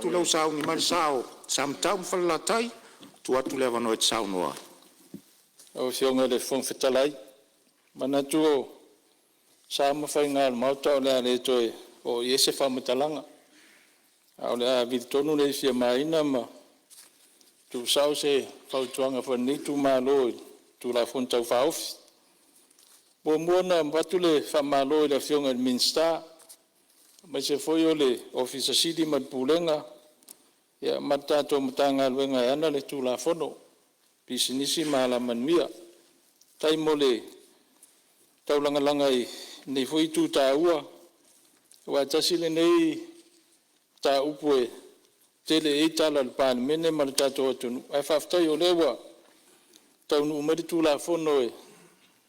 Ua sauni mai le sa o Samatau ma Falelatai, e tuu atu le avanoa e te saunoa ai. Lau Afioga i le Fofoga Fetalai, e manatu o sa ma faiga o le Maota o le a le toe oo i ai se faamatalaga, ae o le a vili tonu le ifi a Maina ma tuusao se fautuaga foi a lenei itumalo i le Tulafono Tau Faaofi. E muamua ona avatu le faamalo i le Afioga i le Minisita aemaise foi o le Ofisa Sili o Pulega ma le Pulega ma le tatou Matagaluega e ana le Tulafono, Pisinisi ma Alamanuia. Faafetai mo le taulagalaga i lenei foi itu taua, aua e tasi lenei mataupu e tele i ai tala a le Palemene ma le tatou atunuu, ae faafetai o lea ua taunuu mai le Tulafono e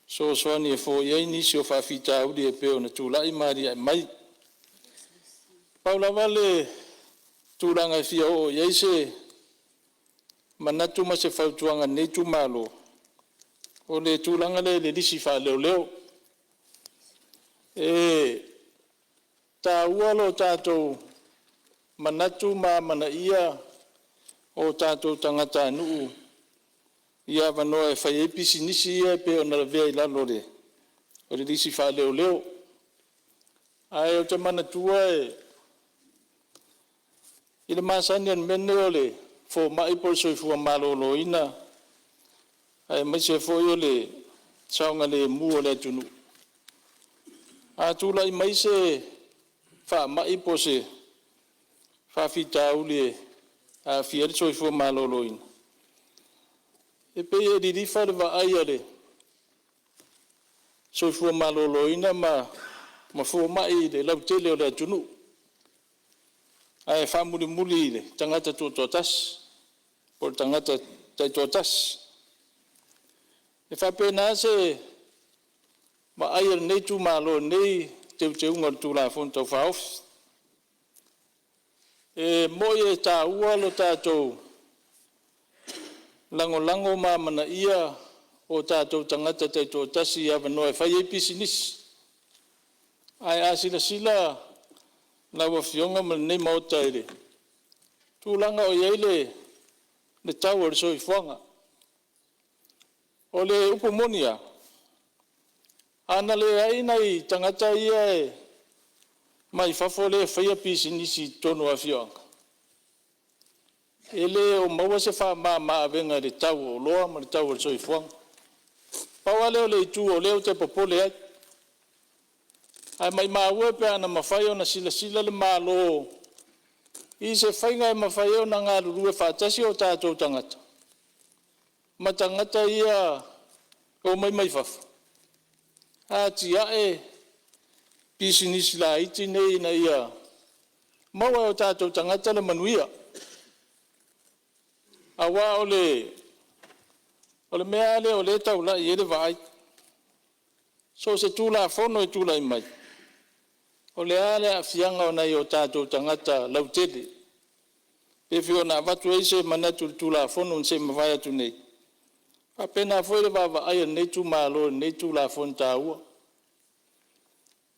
fesoasoani e foia ai nisi o faafitauli e pei ona tulai ma alia'e mai. Pau lava le tulaga e fia oo i ai se manatu ma se fautuaga a lenei itumalo, o le tulaga lea i le lisi faaleoleo. E taua lo tatou manatu ma amanaia o tatou tagatanuu i avanoa e fai ai pisinisi ia e pei ona lavea i lalo o le lisi faaleoleo. Ae ou te manatua i le masani o le mea lenei o le fomai po o le soifua maloloina aemaise foi o le saogalemu o le atunuu, a tulai mai se faamai po o se faafitauli e aafia ai le soifua maloloina, e pei e lilifa le vaai a le Soifua Maloloina ma fomai i le lautele o le atunuu, ae faamulimuli i le tagata tutoatasi po o le tagata taitoatasi. E faapena se vaai a lenei itumalo i lenei teuteuga o le Tulafono Tau Faaofi. E moni e taua lo tatou lagolago ma amanaia o tatou tagata taitoatasi i avanoa e fai ai pisinisi. Ae a silasila lau Afioga ma lenei Maota i le tulaga o i ai le tau o le soifuaga, o le upu moni lava, ana leai nai tagata ia mai fafo lea e faia pisinisi i totonu o afioaga, e le o maua se faamama avega i le tau o oloa ma le tau o le soifuaga. Pau lava lea o le itu o lea ou te popole ai, ae maimau e pe ana mafai ona silasila le Malo i se faiga e mafai ai ona galulue faatasi o tatou tagata ma tagata ia e omai mai fafo e atiae pisinisi laiti nei ina ia maua e o tatou tagata le manuia. Aua o le mea lava lea o lea e taulai i ai le vaai, so o se Tulafono e tulai mai, o le a le aafiaga o nai o tatou tagata lautele. E pei foi ona avatu ai se manatu i le Tulafono na se i mavae atu nei, e faapena foi le vaavaai a lenei itumalo i lenei Tulafono taua. E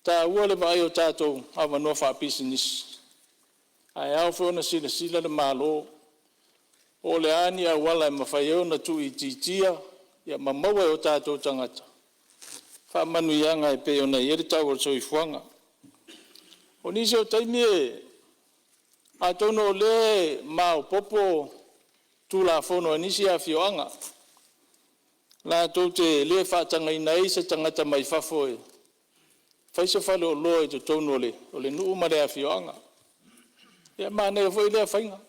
taua le vaai o tatou avanoa faapisinisi, ae ao foi ona silasila le Malo po o a ni auala e mafai ai ona tuuitiitia ma maua e o tatou tagata faamanuiaga e pei ona i ai le tau o le soifuaga. O nisi o taimi atonu o lea e maopoopo Tulafono a nisi afioaga, latou te le faatagaina ai se tagata mai fafo e fai se faleoloa i totonu o le nuu ma le afioaga. Ia e manaia foi lea faiga.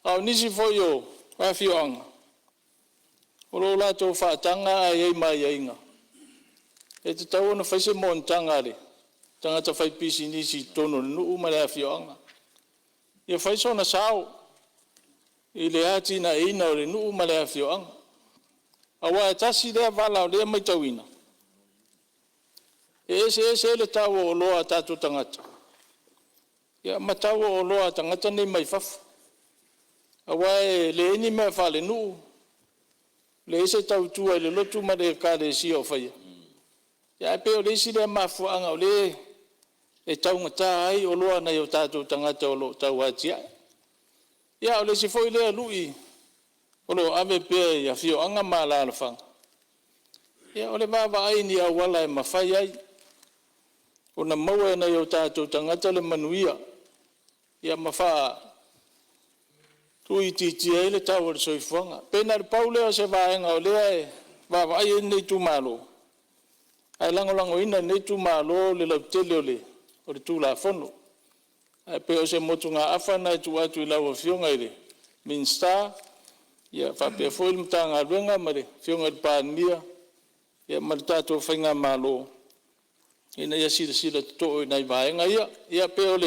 A o nisi foi o afioaga, o lo o latou faataga ae i ai ma aiaiga, e tatau ona fai se monotaga a le tagata faipisinisi i totonu o le nuu ma le afioaga. Ia fai sona sao i le atinaeina o le nuu ma le afioaga. Aua e tasi lea vala o lea e matauina, e eseese ai le tau o oloa a tatou tagata ma tau o oloa a tagata nei mai fafo. Aua e leai ni mea faalenuu, leai se tautua i le lotu ma le ekalesia o faia, ae pei o le isi lea mafuaaga o lea e taugata ai oloa a nai o tatou tagata o lo o tau atiae. Ia a o le isi foi lea lui o lo o ave pea i afioaga ma alaalafaga, o le vaavaai i ni auala e mafai ai ona maua e nai o tatou tagata le manuia, ia ma faatuuitiitia ai le tau o le soifuaga. E pei na o le pau lea o se vaega o lea e vaavaai i ai lenei itumalo, ae lagolagoina e lenei itumalo le lautele o le Tulafono. Ae pei o se motugaafa lena e tuu atu i lau Afioga i le Minisita faapea foi le Matagaluega ma le Afioga i le Palemia ma le tatou faigamalo ina ia silasila totoa i nai vaega ia. Ia pei o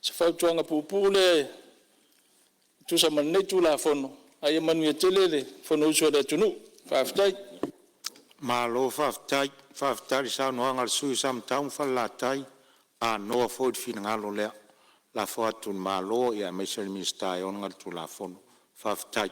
se fautuaga puupuu lea e tusa ma lenei Tulafono, ae ia manuia tele le Fonousu a le atunuu. Faafetai. Malo faafetai, faafetai i le saunoaga a le sui usufono mo Samatau ma Falelatai, anoa foi le finagalo lea. Lafo atu i le Malo aemaise le Minisita e ona le Tulafono. Faafetai.